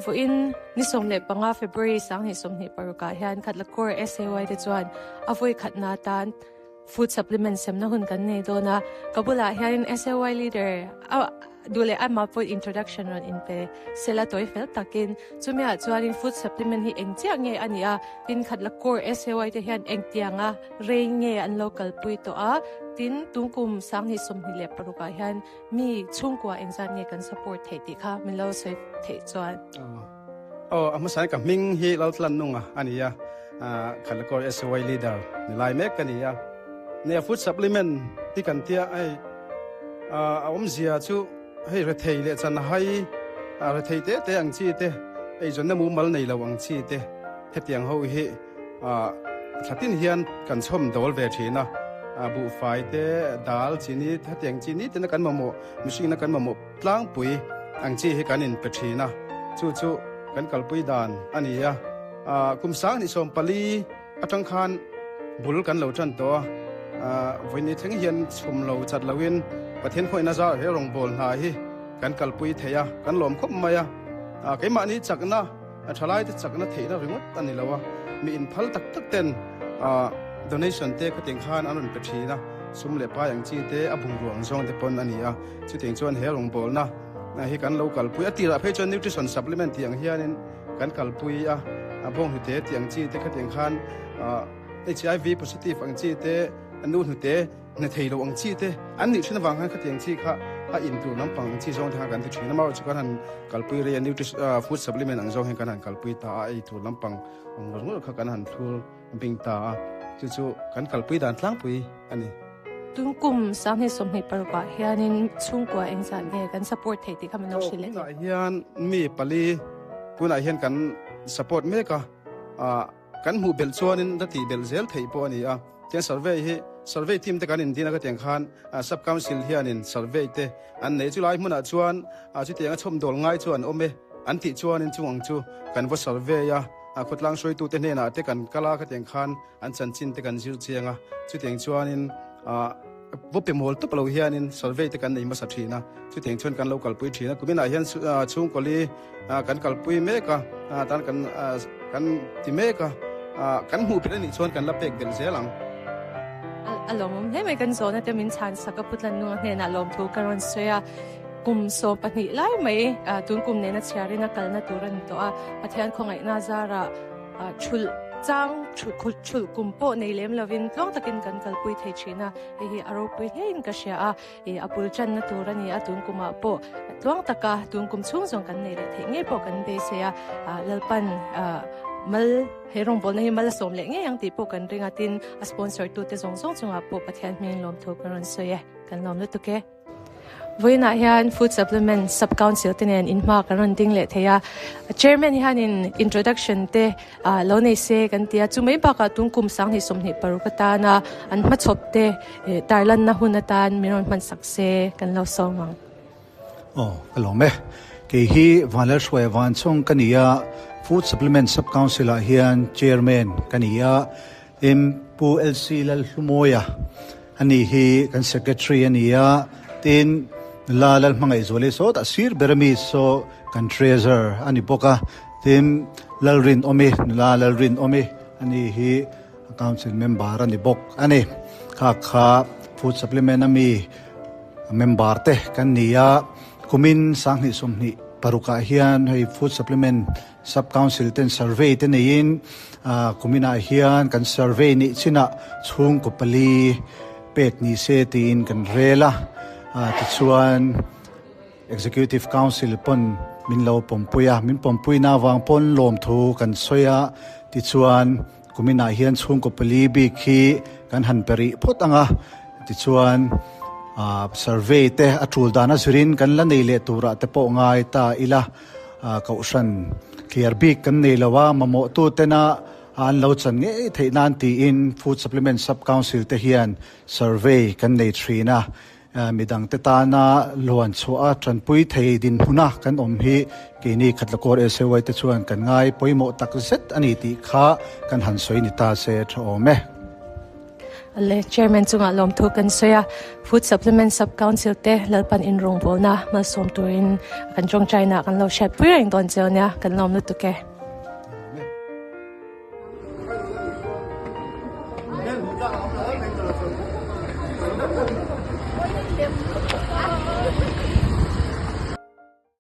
Vawiin ni 15 February 2026 ah hian Khatlakawr SAY te chuan a vawi khatna atan food supplement semna hun kan nei dawn a. Ka bulah hianin SAY leader a duh leh amah pawh introduction rawn inpe sela tawi fel takin chumiah chuanin food supplement hi eng chiah nge a nih a, tin Khatlakawr SAY te hian engtianga rei nge an lo kalpui tawh a, tin tungkum 2026 ah hian Mi chhungkua engzat nge kan support theih tih kha min lo sawi theih chuan. Aw, a hmasa ka hming hi Laltlangnunga a ni a, Khalakawr SY leader ni lai mek ka ni a. Nia food supplement hi kan tia hei a awmzia chu hei rethei leh chan hai rethei te te ang chi te eizawnna mumal nei lo ang chi te hetiang ho hi Thlatin hian kan chhawm dawl ve thin a, buhfai te, dal, chini, hetiang chi nitin a kan mamawh, mihringin a kan mamawh tlangpui ang chi hi kan inpe thin a, chu chu kan kalpui dan a ni a. Kum 2014 atang khan bul kan lo tan tawh a, vawiin ni thleng hian chhum lo chat loin Pathian khawihna zar he rawngbâwl hna hi kan kalpui thei a, kan lawm khawp mai a. Keimahni chakna. A thalaite chakna theihna ringawt a ni lo a, mi inphal tak tak ten donation te khatiang khan an rawn pe thin a, sum leh pai ang chi te, a bungrua ang zawng te pawn a ni a. Chutiang chuan he rawngbawlna hi kan lo kalpui a, tirah phei chuan nutrition supplement tih ang hianin kan kalpui a, bawnghnute tih ang chi te khatiang khan HIV positive ang chi te, nu hnute, Hna thei lo ang chi te an nih thin avang khan khatiang chi kha a in tur lampang ang chi zawng te khan kan ti thin a, amaherawhchu kan han kalpui rei a nutrition food supplement ang zawng hian kan han kalpui ta a, ei tur lampang ang ngawr ngawr kha kan han thlur bing ta a, chu chu kan kalpui dan tlangpui a ni. Tun kum 2026 ah hianin chhungkua engzah nge kan support theih tih kha min lo hrilh leh. Tunah hian mi pali tunah hian kan support mek a. Kan hmuh belh chuanin la tih belh zel theih pawh a ni a. Tiang survey hi survey team te kan indin a ka tiang khan sub council hianin survey te an nei. Chulai hmunah chuan chutiang a chhawmdawl ngai chu an awm e an tih chuanin chung ang chu kan va survey a, khawtlang hruaitute hnenah te kan kal a ka tiang khan an chanchin te kan zir chiang a. Chutiang chuanin va pe mawl tawp lo hianin survey te kan nei hmasa thin a, chutiang chuan kan lo kalpui thin a. Kuminah hian chhungkawli kan kalpui mek a, tan kan kan ti mek a, kan hmuh phet anih chuan kan la pek belh zel ang. A lawmawm hle mai kan zawhna te min chhan sak a, Pu Tlangnunga hnenah lawmthu ka rawn sawi a, kum 12 lai mai tun kum nena chhiarin a kalna tur a ni tawh a, Pathian khawngaihna zarah thulh chang thulh kum pawh nei lem lovin tluang takin kan kalpui thei thin a, hei hi a ropui hlein ka hria a. I a bul channa tur a ni a, tun kumah pawh tluang taka tun kum chhung zawng kan nei leh theih ngei pawh kan beisei a, Lalpan mal he rawngbawlna hi mal a sawm leh ngei ang tih pawh kan ring a, tin a sponsor tute zawng zawng chungah pawh Pathian hming lawmthu kan rawn sawi e, kan lawm lutuk e. Vawiinah hian Food Supplement Sub Council te nen inhma kan rawn ding leh thei a, Chairman hianin introduction te Ah, lo nei se kan ti a, chu mai bakah tun kum 2026 atana an hmachhawp te tarlanna hun atan min rawn hmansak se kan lo sawm ang. Aw, ka lawm e. Kei hi Vanlalhruaia Vanchhawng ka ni a, Food Supplement Sub Council ah hian Chairman ka ni a, M Pu LC Lalhlumawia a ni hi kan Secretary a ni a, tin La Lalhmangaihzuali sawtah sir ber ami saw kan Treasurer a ni bawk a. Tin, Lalrinawmi, nula Lalrinawmi a ni hi Council member a ni bawk a ni. Kha kha Food Supplement a mi member te kan ni a, kumin 2026 ah hian hei Food Supplement Sub Council ten survey te neiin kuminah hian kan survey nih chinah chhungkaw pali pek ni se tiin kan rel a, tichuan Executive Council pawn min lo pawmpui a, min pawmpuina avang pawn lawmthu kan sawi a, tichuan kuminah hian chhungkaw pali bik hi kan han pe rih phawt ang a, tichuan survey te a tul dan a zirin kan la nei leh turah te pawh ngai ta ila, kohhran clear bik kan nei lo a, mamawh tu tena an lo chan ngei theih nan tiin Food Supplement Sub Council te hian survey kan nei thin a. Midangte tana luan chhuah a tanpui thei dinhmuna kan awm hi keini Khatlakawr SAY te chuan kan ngai pawimawh tak zet a ni tih kha kan han sawi ni ta se tha awm e. Le Chairman chungah lawmthu kan sawi a, Food Supplement Sub Council te Lalpan inrawngbawlna malsawm turin kan tawngtaina kan lo hriatpui reng dawn che ania, kan lawm lutuk e.